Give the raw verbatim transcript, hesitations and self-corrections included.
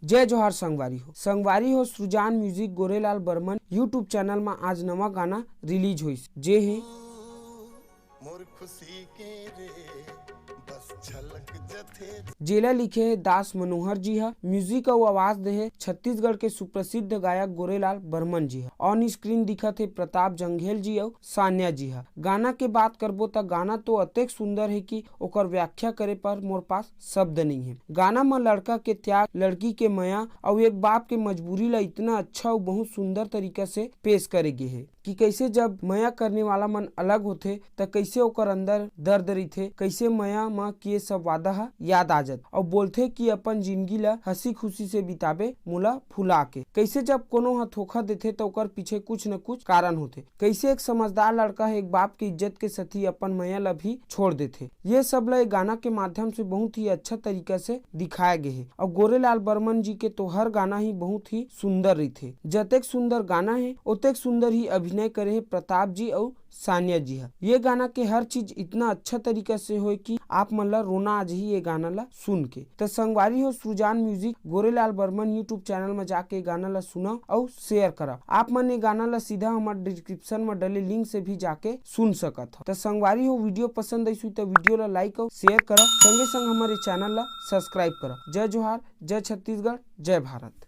जय जोहार संगवारी हो। संगवारी हो, Srijan music Gorelal Barman YouTube channel म आज नवा गाना रिलीज होइस, जे हे मोर खुशी के रे बस झलक जथे। जेला लिखे हे दास मनोहर जी ह, म्यूजिक अउ आवाज दे हे छत्तीसगढ़ के सुप्रसिद्ध गायक गोरेलाल बर्मन जी ह। ऑन स्क्रीन दिखत हे प्रताप जंघेल जी अउ सान्या जी ह। गाना के बात करबो त गाना तो अतेक सुंदर हे कि ओकर व्याख्या करे पर मोर पास शब्द नइ हे। गाना म लड़का के त्याग, लड़की के मया अउ एक बाप के मजबूरी ला इतना अच्छा अउ बहुत सुंदर तरीका से पेश करे गे हे कि कैसे जब मया करने वाला मन अलग होथे त कैसे ओकर अंदर दर्द रहिथे, कैसे मया म किए सब वादा ह याद आ जात अउ बोलथे कि अपन जिंदगी ला हंसी खुशी से बिताबे मोला फुला के। कैसे जब कोनो ह धोखा देथे त ओकर पीछे कुछ न कुछ कारण होथे। कैसे एक समझदार लड़का ह एक बाप के इज्जत के सती अपन मया ला भी छोड़ देथे। ये सब ला ये गाना के माध्यम से बहुत ही अच्छा तरीका से दिखाया गे हे। अउ गोरेलाल बर्मन जी के तो हर गाना ही बहुत ही सुंदर रहिथे। जतेक सुंदर गाना हे, ओतेक सुंदर ही अभिनय करे हे प्रताप जी अउ सान्या जी ह। ये गाना के हर चीज इतना अच्छा तरीका से होय कि आप मन ला रोना आ जाही ये गाना ला सुन के। त संगवारी हो, Srijan music Gorelal Barman YouTube channel म जाके ये गाना ला सुना अउ शेयर करा। आप मन ये गाना ला सीधा हमर डिस्क्रिप्शन म डले लिंक से भी जाके सुन सकत ह। त संगवारी हो, वीडियो पसंद आइस होही त वीडियो ला लाइक अउ शेयर करा, संगे संग हमर ये चैनल ला सब्सक्राइब करा। जय जोहार, जय छत्तीसगढ़, जय भारत।